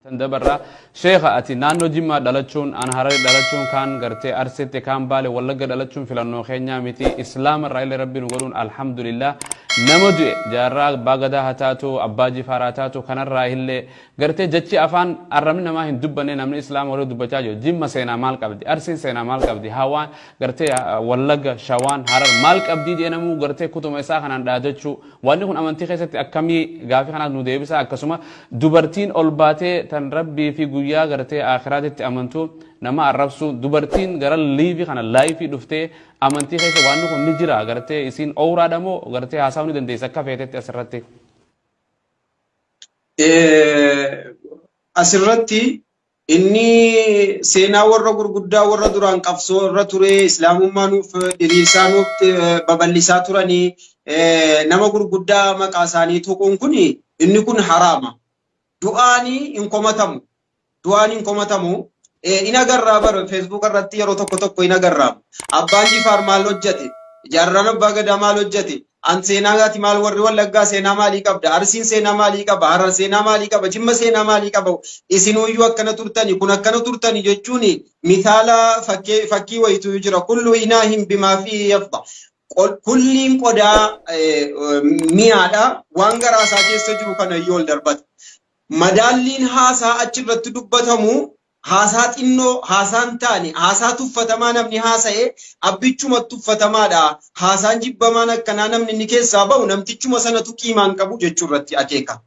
Tan dabarra sheekha, ati naannoo Jimmaa dhalachuun, an Harari dhalachuun, kaan gartee Arsitti, kaan Baale, Wallagga dhalachuun filannoo keenyaa miti. Islaama irraa illee Rabbi nu godhuun alhamdulillah. Nama du'e, jaarraa abbaa Gadaa haa taatu, abbaa Jifaar haa taatu, kanarraa illee gartee jechi afaan arrabni namaa hin dubbanne namni Islaama warri dubbachaa jiru. Jimma seenaa maal qabdi? Arsiin seenaa maal qabdi? Hawaan gartee Wallagga, Shawaan, Harar maal qabdii jedhee namuu gartee kutuma isaa kanaan dhaadachuu. Wanni kun amantii keessatti akkamii? Gaafii kanaas nu deebisaa. Akkasuma dubartiin ol baatee tan Rabbii fi guyyaa gartee aakhiraatitti amantu nama arrabsuu, dubartiin gara liivii kana laayifii dhuftee amantii keessa wanni kun ni jira, gartee isiin owraadha moo gartee haasa'uu ni dandeessa akka feetetti asirratti? Asirratti inni seenaa warra gurguddaa, warra duraan qabsoo irra ture, islaamummaa nuuf diriirsaa, nuuf babal'isaa turanii, nama gurguddaa maqaa isaanii tuquun kun, inni kun haraama. Du'aanii hin komatamu. Du'aan hin komatamu. In agarraa bara Facebook irratti yeroo tokko tokko in agarraa. Abbaan Jifaar maal hojjete? Jaarraan abbaa Gadaa maal hojjete? An seenaa ati maal, warri Wallaggaa seenaa maalii qabda? Arsiin seenaa maalii qaba? Harar seenaa maalii qaba? Jimma seenaa maalii qaba? Isinuyyuu akkana turtani, kun akkana turtani jechuun mithaala fakkii wayitu jira. Kullu inaahin bimaa fi yafda. Kulliin qodaa mi'aadha. Waan garaa isaa keessa jiru kana iyyuu ol darbata. Madaalliin haasaa achirratti dubbatamu haasaa xinnoo, haasaa hin taane, haasaa tuffatamaa namni haasa'e abbichuma tuffatamaadha. Haasaan jibbamaan akkanaa namni inni keessaa bahu namtichuma sanatu qiimaan qabu jechuu irratti akeeka.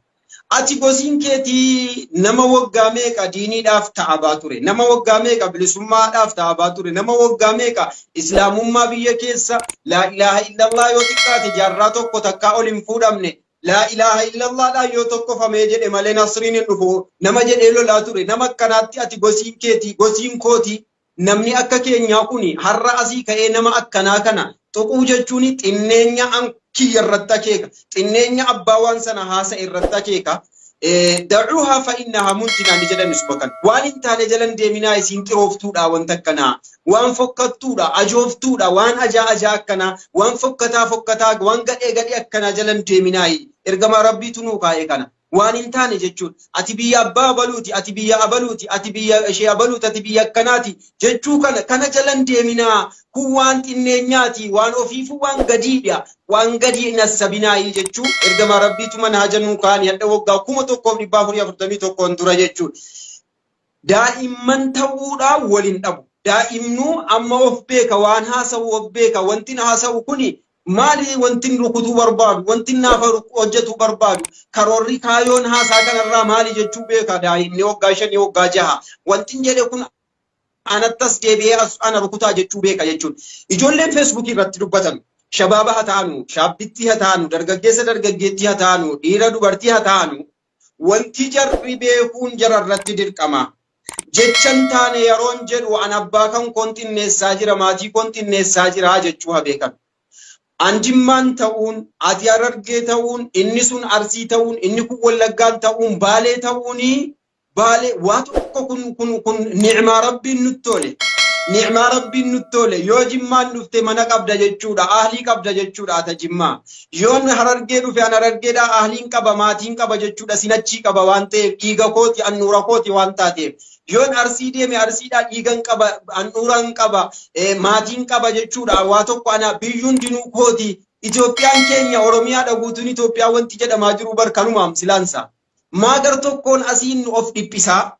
Ati gosiin keetii nama waggaa meeqa diiniidhaaf ta'abaa ture, nama waggaa meeqa bilisummaadhaaf ta'abaa ture, nama waggaa meeqa islaamummaa biyya keessa laa ilaaha illallah yoo xiqqaate jaarraa tokko takkaa ol hin fuudhamne, laa ilaaha illallaadhaan yoo tokkofamee jedhe malee nasriin hin dhufu nama jedhee lolaa ture, nama akkanaatti ati gosiin keetii, gosiin kootii, namni akka keenyaa kun har'a asii ka'ee nama akkanaa kana tuquu jechuun xinneenya an kiyya irratti akeeka, xinneenya abbaa waan sana haasa'e irratti akeeka. Dacuuhaa fa innahaa muntinaa ni jedhan isuma kana. Waan hin taane jalan deeminaa, isiin xirooftuudha, wanta akkanaa. Waan fokkattuudha, ajooftuudha, waan ajaa ajaa akkanaa, waan fokkataa fokkataa, waan gadhee gadhee akkanaa jalan deeminaayi. Ergamaa Rabbiitu nuu kaa'e kana. Waan hin taane jechuudha. Ati biyya abbaa abaluuti, ati biyya abaluuti, ati biyya ishee abaluuti, ati biyya akkanaati jechuu kana jalan deeminaa. Kun waan xinneenyaati, waan ofiifuu waan gadiidha. Waan gadii hin hassabinaayii jechuu ergamaa Rabbiitu manhaja nuu kaa'ani hadha waggaa 1441 dura jechuudha. Daa'imman ta'uudhaan wal hin dhabu. Daa'imnuu amma of beeka, waan haasa'u of beeka. Wanti haasa'u kuni maali, wanti rukutuu barbaadu, wanti naafa hojjetuu barbaadu, karoorri kaayoon haasaa kanarraa maali jechuu beeka daa'imni waggaa 5, waggaa 6. Wanti jedhe kun anattas deebi'ee as ana rukutaa jechuu beeka jechuudha. Ijoolleen Feesbuukii irratti dubbatan shabaaba haa ta'anu, shaabbittii haa ta'anu, dargaggeessa dargaggeettii haa ta'anu, dhiira dubartii haa ta'anu, wanti jarri beekuun jara irratti dirqama. Jechan taane yeroon jedhu an abbaa kan koon xinneessaa jira, maatii koon xinneessaa jira jechuu haa beekan. An Jimmaan ta'uun, ati Harargee ta'uun, inni sun Arsii ta'uun, inni kun Wallaggaan ta'uun, Baalee ta'uuni, Baalee waa tokko kun ni'maa Rabbiin nutti tole. Ni'maa Rabbiin nutti tole. Yoo Jimmaan dhufte mana qabda jechuudha. Ahlii qabda jechuudha ata Jimmaa. Yoon Harargee dhufe an Harargeedhaa ahliin qaba, maatiin qaba jechuudha. Sinachii qaba waan ta'eef, dhiiga kooti, annuura kooti waan taateef. Yoon Arsii deeme Arsiidhaa dhiigan qaba, annuuraan qaba, maatiin qaba jechuudha. Waa tokko ana biyyuun dinuu kooti. Itoophiyaan keenya Oromiyaadha, guutuun Itoophiyaa wanti jedhamaa jiru bar kanumaam silaansa. Maa gar tokkoon asiin of dhiphisaa?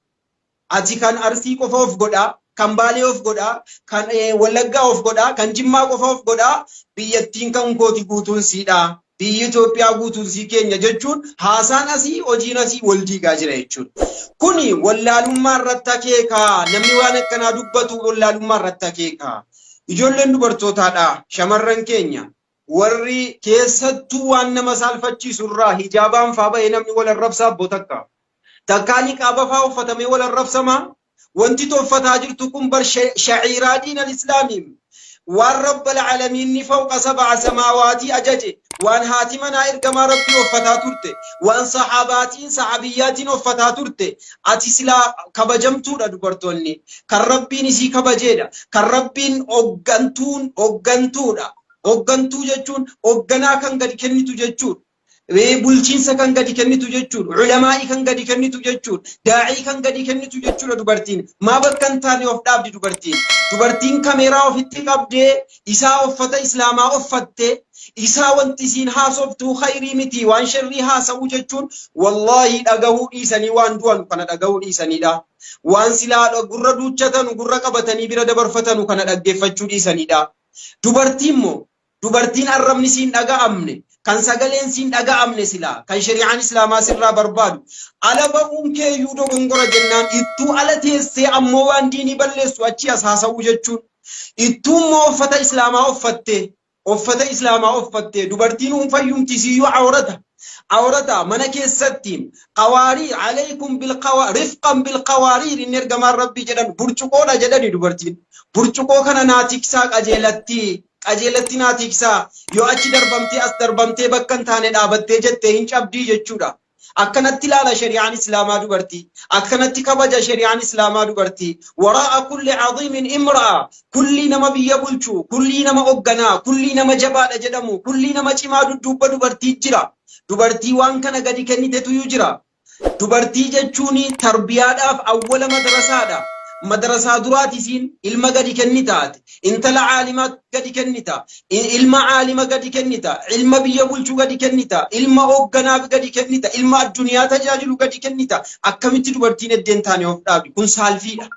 Ati kan Arsii qofa of godhaa, kan Baalee of godhaa, kan Wallaggaa of godhaa, kan Jimmaa qofa of godhaa, biyyattiin kan kooti guutuun siidha. Biyyi Itoophiyaa guutuun sii keenya jechuun haasaan asii hojiin asii wal diigaa jira jechuudha. Kuni wallaalummaa irratti akeeka. Namni waan akkanaa dubbatu wallaalummaa irratti akeeka. Ijoolleen dubartootaadha. Shamarran keenya warri keessattuu waan nama saalfachiisu irraa hijaabaan faa bahee namni wal arrabsaa abboo takka. Takkaa niqaaba faa uffatamee wal arrabsamaa. Wanti toffataa jirtu kun bar sha'iiraa diin al-islaamii. Waan Rabbal alamiinni fawqa sab'a samaawaatii ajaje, waan haati manaa ergamaa Rabbii uffataa turte, waan sahaabaatiin sahabiyyaatiin uffataa turte, ati silaa kabajamtuudha dubartoonni. Kan Rabbiin isii kabajeedha. Kan Rabbiin hoggantuun hoggantuudha. Hoggantuu jechuun hogganaa kan gadi kennitu jechuudha. Bulchiinsa kan gadi kennitu jechuudha. Ulamaa'ii kan gadi kennitu jechuudha. Daa'ii kan gadi kennitu jechuudha dubartiin. Maa bakka hin taane of dhaabdi dubartiin? Dubartiin kameeraa ofitti qabdee, isaa uffata islaamaa uffattee, isaa wanti isiin haasoftu khayrii miti, waan sharrii haasa'uu jechuun, wallaahi, dhagahuu dhiisanii waan du'an kana dhagahuu dhiisanidha. Waan silaa gurra duuchatanu, gurra qabatanii bira dabarfatanu kana dhaggeeffachuu dhiisanidha. Dubartiin immoo, dubartiin arrabni siin dhaga'amne, kan sagaleen siin dhaga'amne, silaa kan shari'aan islaamaa sirraa barbaadu ala ba'uun keeyyuu dogongora jennaan, ittuu ala teessee ammoo waan diinii balleessu achi as haasa'uu jechuun, ittuu immoo uffata islaamaa uffattee, uffata islaamaa uffattee, dubartiin fayyumti siyyuu awrata, awrata mana keessatti. Qawaariir, alaykum bilqawa rifqan bilqawaariir, inni ergamaan Rabbii jedhan burcuqoodha jedhani. Dubartiin burcuqoo kana naa tiksaa, qajeelatti qajeelatti naa tiksaa. Yoo achi darbamtee, as darbamtee, bakka hin taane dhaabattee jettee, hin cabdii jechuudha. Akkanatti ilaala shari'aan islaamaa dubartii. Akkanatti kabaja shari'aan islaamaa dubartii. Waraa'a kulli caziimin imra'a. Kullii nama biyya bulchu, kullii nama hoogganaa, kullii nama jabaadha jedhamu, kullii nama cimaa dudduubba dubartii jira. Dubartii waan kana gadi kennitetuyyuu jira. Dubartii jechuun tarbiyaadhaaf awwala madrasaadha. Madrasaa duraati isiin ilma gadi kennitaati. Intala caalimaa gadi kennita. Ilma caalima gadi kennita. Ilma biyya bulchuu gadi kennita. Ilma hoogganaaf gadi kennita. Ilma addunyaa tajaajilu gadi kennita. Akkamitti dubartiin eddeen taane of dhaabdi? Kun saalfiidha.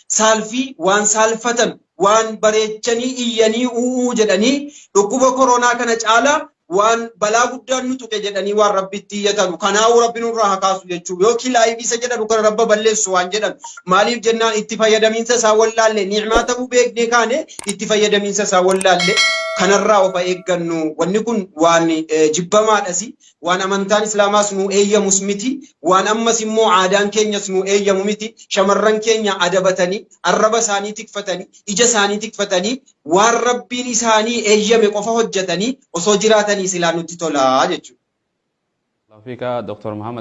Saalfii, waan saalfatan, waan bareechanii iyyanii u'uu jedhanii, dhukkuba koronaa kana caalaa waan balaa guddaan nu tuqe jedhanii waan Rabbitti iyyatanu. Kanaafuu Rabbi nurraa haa kaasu jechuu, yookiin live isa jedhanu kana Rabba balleessu waan jedhan. Maaliif jennaan, itti fayyadamiinsa isaa wallaalle. Ni'maa ta'uu beeknee kaane, itti fayyadamiinsa isaa wallaalle. Kanarraa of eeggannu. Wanni kun waan jibbamaadhasi, waan amantaan islaamaas nu eeyyamus miti, waan ammas immoo aadaan keenyas nu eeyyamu miti. Shamarran keenya adabatanii, arraba isaanii tikfatanii, ija isaanii tikfatanii, waan Rabbiin isaanii eeyyame qofa hojjetanii osoo jiraatanii silaa nutti tolaa jechuudha. Fiika Dr. Muhammad.